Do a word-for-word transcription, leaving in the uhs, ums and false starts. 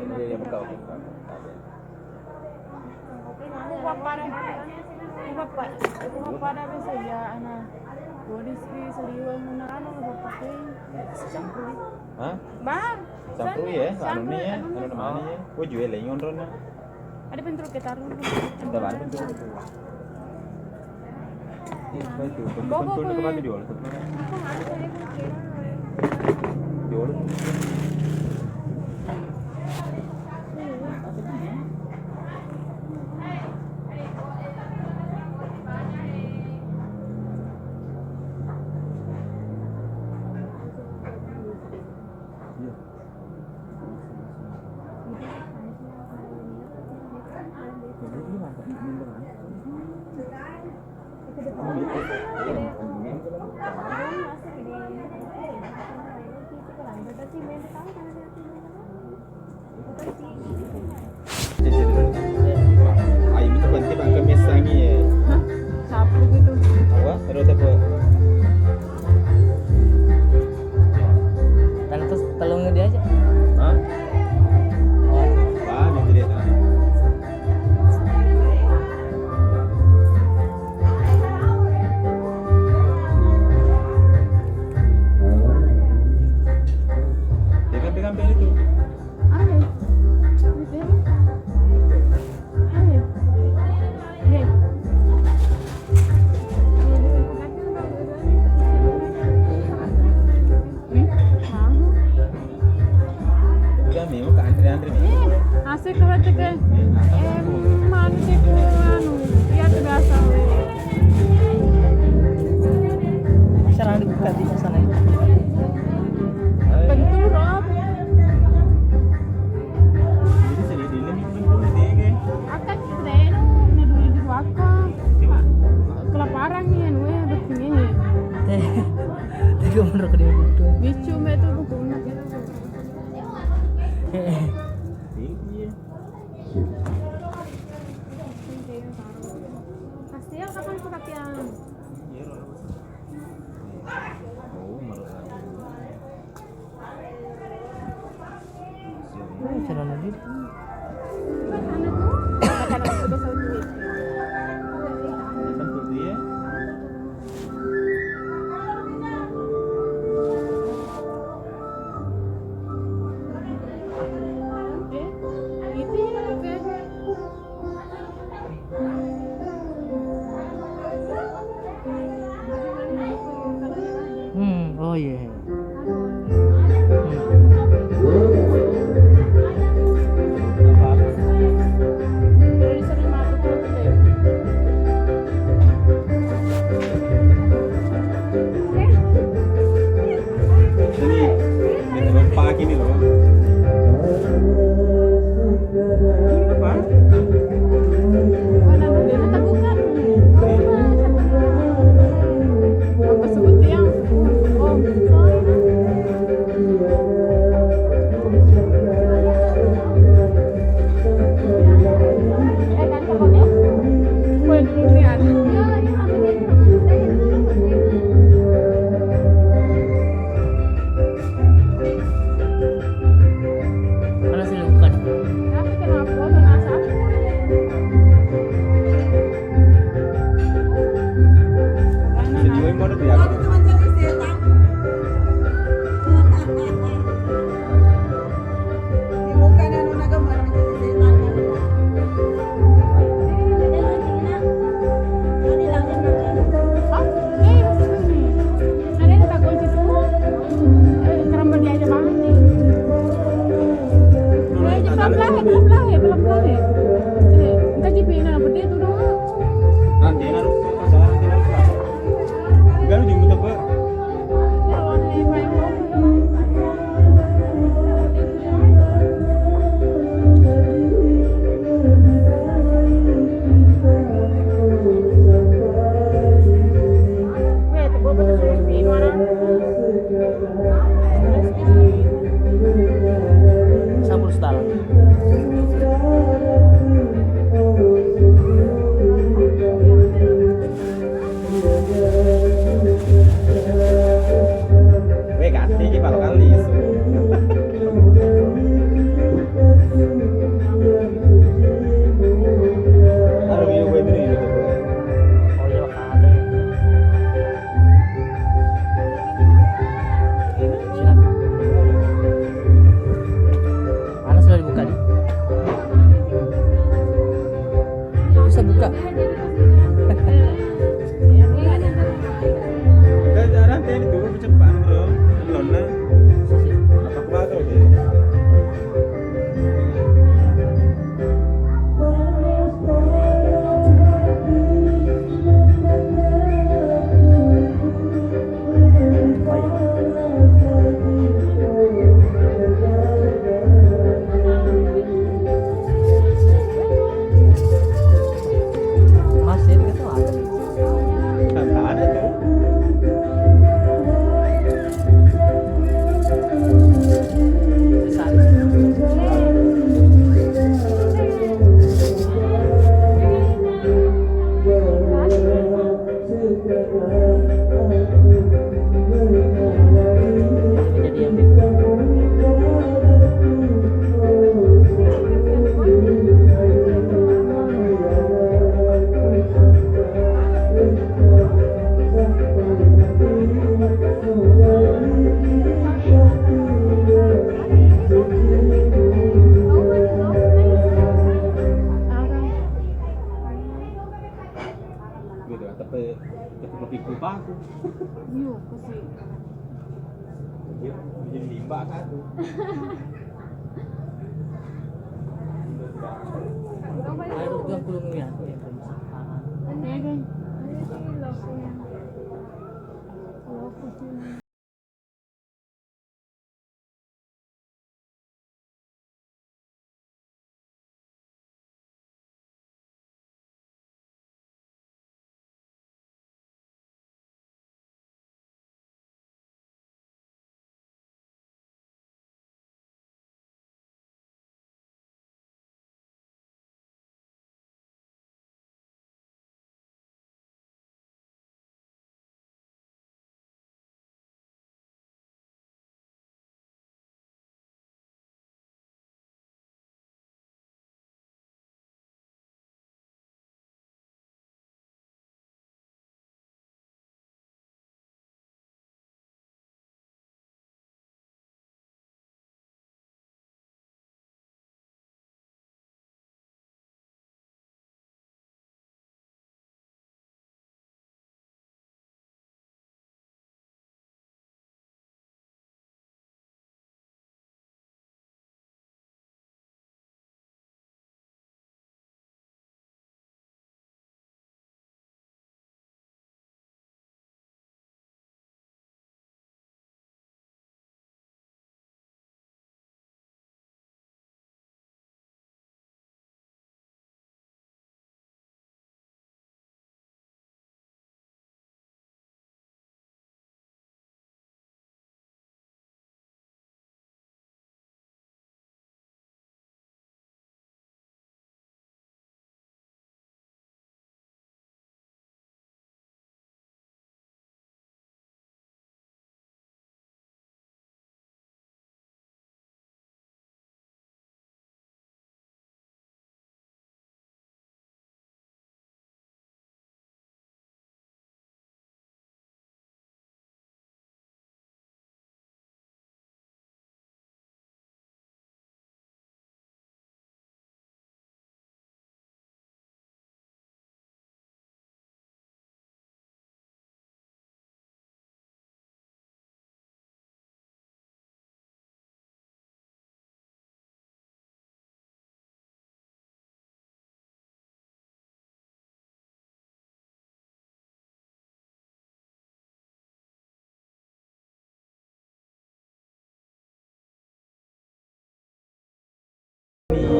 Iya, iya, buka, buka. Ada. Ku pappada, ku pappa-, ku pappada biasa ya, ana. Polisi seliweng menarano, ku pappada. Hah? Bang, campur sana, ya, anu campur, ni ya, anu anu ni. Mana ya? Oh, jual lagi ngontrolnya. Ada bentuk kita dulu. Ada baru bentuk. Bobo. Ayo, itu penting bang, kami sangi ya. Hah? Sapu gitu. Apa? Terus apa? Tangkas telung dia aja. Hah? Wah, itu dia. Pegang, pegang, pegang itu. Aneh. Aneh. Deh. Udah, Mio, ke antri-antri, Mio. Eh, asik kalau cek, eh, manusia itu, anu, iya, itu biasa, weh. Masalah dibuka di masalah itu. Betul, Rob. Jadi, sedih-sedih, ini betul, deh, kan? Akan kita deh, no, ini dulu di wakka. Kelaparan nih, anu, eh, betulnya. Teh, teh, gue menurut dia betul. Bicu, Mbak, itu buku. Iya. Kasih ya, kapan aku latihan? Oh, celana dia. Hmm, oh iya. Ini, ini lompat gini loh. Apa? Mana sih bukan? Video yang mana tuh ya? Sampul setara. Weh, ganti ki palo kali isu. Ayo, tuang kulung ya.